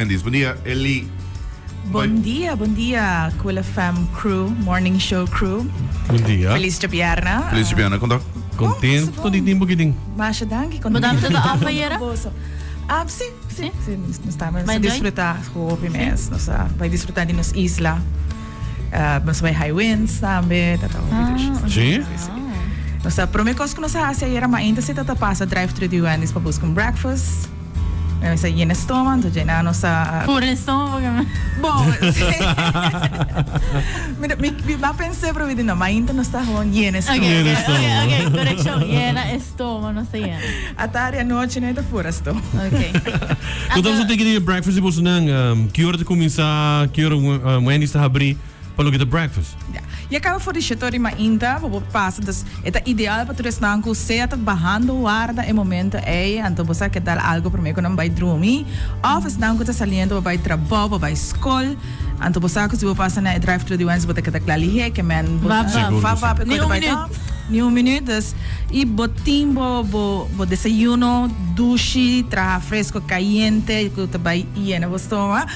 Wendy's. Bon dia, Eli. Bon dia, bon dia, Cool FM crew, morning show crew. Bon dia. Feliz djabierna. Feliz djabierna, con ta? Contento di tin poquitin. Masha danki. Bo ta ta off ayera? Ah, si, si, si. Nos ta nos disfruta hopi mes. Nos a bai disfruta di nos isla. Nos a bai High Winds tambe. Ta ta hopi dushi. Si? Si. Nos a prome cos cu nos a haci ayera mainta si ta ta pasa drive thru di Wendy's pa busca un breakfast. Mi sa yena stoma, anto djena nos a... Pura stoma porque mi... Bon, mi, mi, mi a pensé pero mi di no, mainta nos ta gewoon yena stoma. Yena stoma. Ok, ok, corrección, yena stoma, nos ta yena. Atardi anochi no ta pura stoma. Ok. Con ta boso tiki di breakfast di bosonan? Ki ora ta cuminsa? Ki ora Wendy's ta habri? Pa loke ta breakfast. Ya. Ya caba for di shetor di mainta bo por pasa. Dus e ta ideal pa tur esnan cu sea ta bahando warda e momento ey, anto bo sa ke tal algo prome cu nan bay drumi. Of esnan cu ta saliendo pa bay trabou, pa bay scol. Anto bo sa cu si bo pasa na e drive thru di Wendy's bo ta keda cla lihe ke men bo Vap, sa vap. vap vap e Ni koe ta un bay minuut. ta. Ni un minuut. Dus y bo tin bo bo bo desayuno dushi, traha fresco cayente cu ta bay yena bo stoma.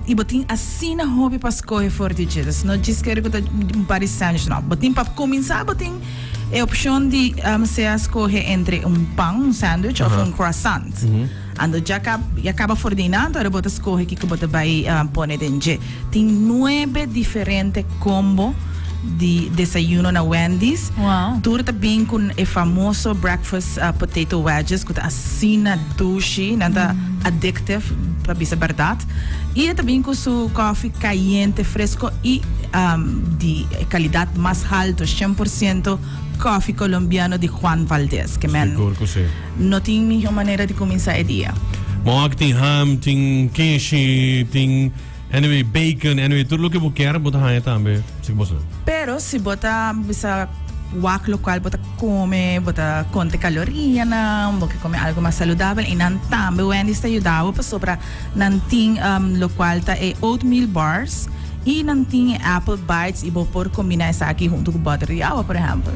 I bo tin asina hopi pa skohe for di dje. Dus no djis kere ku ta un par di sandwich, no. Bo tin pa kuminsá bo tin e opshon di sea skohe entre un pan, un sandwich, òf un croissant. Anto dja ka ya kaba for di einan, anto bo ta skohe kiko bo ta bai pone den dje. Tin nuebe diferente combo di desayuno na Wendy's. Tur ta bin ku e famoso breakfast potato wedges ku ta asina dushi, nan ta addictive pa bisa bèrdat. I e ta bin ku su kòfi kayente, fresko i di kalidat mas halto, 100% kòfi kolombiano di Juan Valdez. Ke men no tin mihó manera di kuminsá e dia. Mòk tin ham, tin keshi, tin. Anyway, bacon, anyway, tur loke bo kier bo ta haña tambe si bo sa. Pero si bo ta bisa wak lokual bo ta kome, bo ta konta e kalorianan, bo ke kome algu mas saludabel, i nan tambe Wendy's ta yuda bo pasobra nan tin lokual ta e oatmeal bars i nan tin e apple bites i bo por kombina esaki huntu ku bòter di awa por ehèmpel.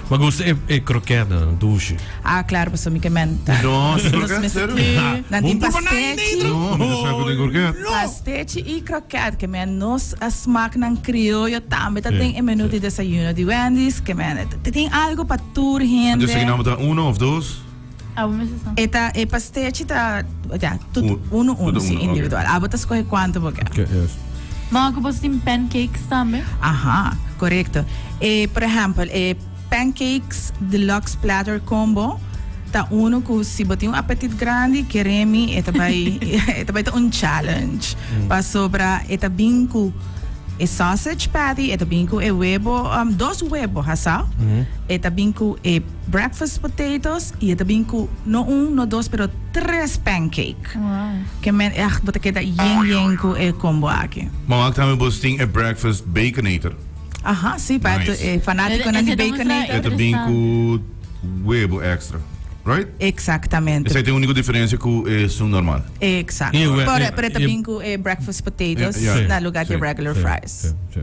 Ma gusta e krokètnan, dushi. Ah, claro, pasobra mi ke menta. No, Nos tin kroket, mester serio? tin. Nan tin Bon por banana pastechi. dentro. No, mi no sa ku tin kroket. Pastechi i kroket. Ke men nos a smaknan krioyo tambe ta Sí, den e menu sí. di desayuno di Wendy's. Ke men te tin algo pa tur hende. Entonces aki nan ta uno of dos? Abo mester sa. E ta e pastechi ta ja, tut Un- uno uno, tudo si, uno, ok. individual. Abo ta skohe kuantu bo ke. Ke, yes. Ma ku boso tin pancakes tambe? Aha, korekto. E, por ehèmpel, e Pancakes Deluxe Platter Combo ta uno cu si bo tin un apetit grandi kere mi e ta bay e ta bay ta un challenge pasobra e ta bin cu e sausage patty e ta bin cu e webo dos webo hasa e ta bin cu e breakfast potatoes y e ta bin cu no un no dos pero tres pancake ke men echt bo ta keda yen yen cu e combo aki. Ma wak tambe bo tin e breakfast baconator. Aha, sí, pa Nice. e fanátikonan di Ese ta mustra Baconator. E ta bin ku webo extra, right? Exactamente. Esei ta e úniko diferensia ku esun normal. Exacto. I e we- Pero, e- pero e ta e- bin ku e breakfast potatoes Ja, ja. na lugar di Sí, regular Sí, fries. sí, sí.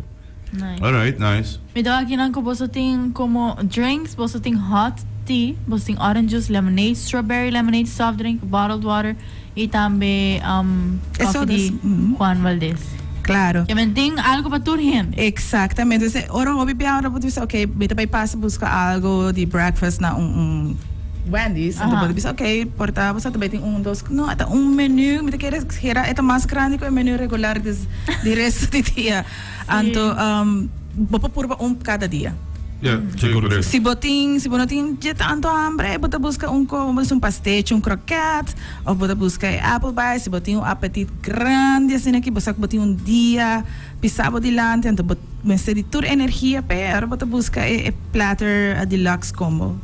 Nice. Alright, nice. Mi ta wak kinan ku boso tin komo drinks, boso tin hot tea, boso tin orange juice, lemonade, strawberry lemonade, soft drink, bottled water, Y tambe Eso koffie des, di mm. Juan Valdez. Claro. Ya men tin algo pa tur hende. Exactamente. Entonces, ora hopi bia ora bo ta bisa, ok, mi ta bay pasa busca algo di breakfast na un, un Wendy's. Anto bo ta bisa, ok, por ta bo sa ta bay tin un, dos. No, e ta un menu, mi ta kere gera e ta mas grandi cu e menu regular des, di resto di dia. Anto, bo por purba un cada dia. Ja, sí, correcto. Si bo tin, si bo no tin dje tanto hambre, bo ta busca un co, bo un pastechi, un kroket, of bo ta busca e apple pie. Si bo tin un apetit grandi asina aki, bo sa cu bo tin un dia pisa bo dilanti, anto bo mester di tur energia p'e, ora bo ta busca e, e platter deluxe combo.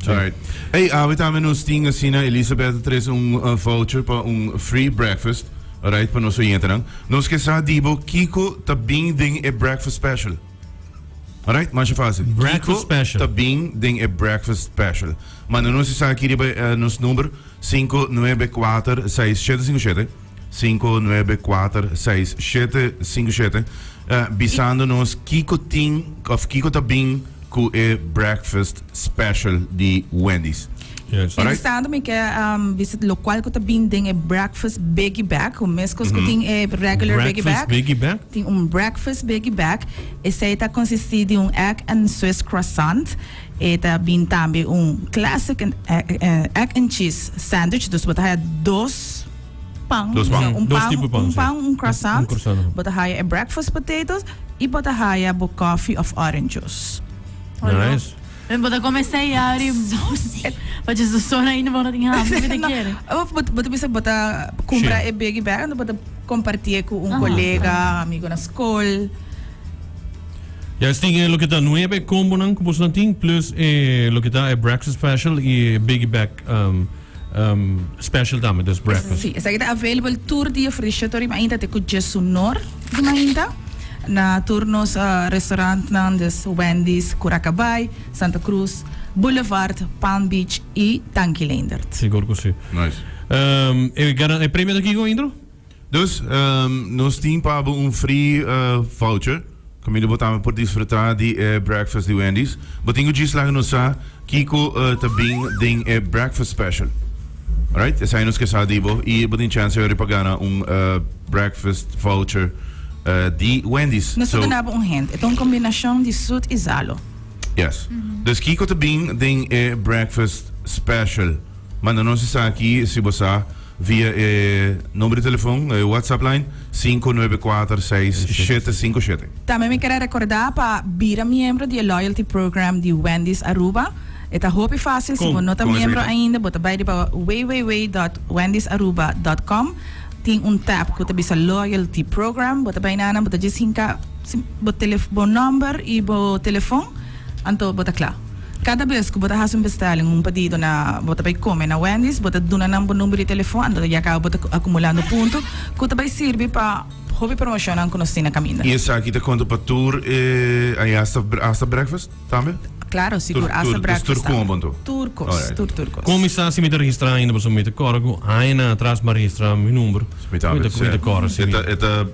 Alright. Hey, awe tambe nos tin asina, Elizabeth a trece un voucher pa un free breakfast, alright, pa nos oyentenan. Nos ke sa di bo kiko ta bin den e breakfast special. Alright, masha fácil. Breakfast Kiko special. ta bin den e breakfast special. Manda nos esaki riba eh, nos number 5946757 5946757 eh, bisando nos kiko tin of kiko ta bin ku e breakfast special di Wendy's. Yes. Alright. Interesante mi ke um, bisa lokual ku ta bin den e breakfast biggie bag, ku meskos ku tin e regular biggie Breakfast bag. biggie bag? Tin un breakfast biggie bag. Esei ta konsistí di un egg and Swiss croissant. E ta bin tambe un classic and egg, eh, egg and cheese sandwich. Dus bo ta haya dos pan. Dos pan. So, un Dos pan, tipo pan, un sí. pan, un croissant. Un croissant, aha. Bo ta haya e breakfast potatoes i bo ta haya bo coffee of orange juice. Nice. Ben bo ta come sei ari. Pa je sona ainda bo no tin hamber, mi ta kere. Of bo bo ta bisa bo ta cumpra Sí. e biggie bag anto bo ta compartie cu un Aha. colega, amigo na school. Ya es tin e loke ta nuebe combonan cu boso nan tin plus e loke ta e breakfast special y e biggie bag um, um, special tambe, dus breakfast. Sí, esaki ta available tur dia for di shete ora di mainta te cu djesunor di mainta na tur nos restaurantnan, dus Wendy's, Curacabay, Santa Cruz, Boulevard, Palm Beach y Tanki Leendert. Sigur cu si. Nice. Um, e, garan, e premio ta kico, Indro? Dus, um, nos tin pa bo un free uh, voucher. Kaminda bo tambe por disfruta di e breakfast di Wendy's. Bo tin ku djis laga nos sa kiko uh, ta bin den e breakfast special. Alright? Esei nos ke sa di bo i bo tin chance ori pa gana un uh, breakfast voucher uh, di Wendy's. Nos ta So, duna bo un hint. E ta un kombinashon di sut i zalo. yes. Dus kiko ta bin den e breakfast special? Manda nos esaki si bo sa via e number di telefon, e WhatsApp line, 5946757. Tambe mi kere recorda pa bira miembro di e loyalty program di Wendy's Aruba. E ta hopi facil, si Con? bo no ta Con miembro esaki ta? ainda, bo ta bay riba www.wendysaruba.com. Tin un tab cu ta bisa loyalty program, bo ta bay nana, bo ta djis hinca bo telef bo number y bo telefon. Anto bo ta kla. Kada bes ku bo ta hasi un bestelling, un pedido na bo ta bai kome na Wendy's, bo ta duna nan bo number di telefon, anto ya kaba bo ta akumulando punto ku ta bai sirbi pa hopi promoshonnan ku nos tin na kaminda. I esaki ta konta pa tur e ai hasta hasta breakfast tambe? Klaro, sigur, Tur hasta tur dus breakfast tur tambe. kombo anto? Tur kos, Alright. tur tur kos. Kon mi sa si mi ta registrá ainda pasobra mi ta kòrda ku añanan atras mi a registrá mi number. Mi tambe, Mi ta mi ta kòrda si E mi. ta e ta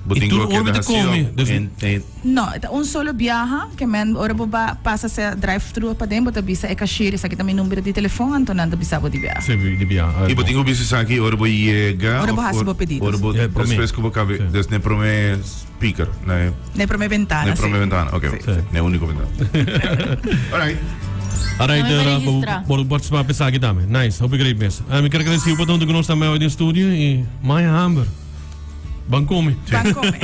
bo I tin tur ku ora mi keda ta hasi kome, òf dus en en. No, e ta un solo biaha, ke men ora bo ba pasa se drive thru paden bo ta bisa e cashier esaki ta mi number di telefon anto nan ta bisa bo di biaha. Sí, di biaha. I bo tin ku bisa esaki ora bo yega Ora bo of hasi bo pedido. ora bo Ja, e prome. despues ku bo kabe Sí. des n'e prome speaker, n'e N'e prome bentana, n'e prome sí. bentana, oké. Sí. N'e uniko bentana. Alright. Alright, Tambe eh, bo registra. bo participa pa esaki tambe. Nice, hopi great mes. Eh, mi ker agradeci pa ta hunto ku nos tambe awe den studio i maya hamber. Ban come. Ban come.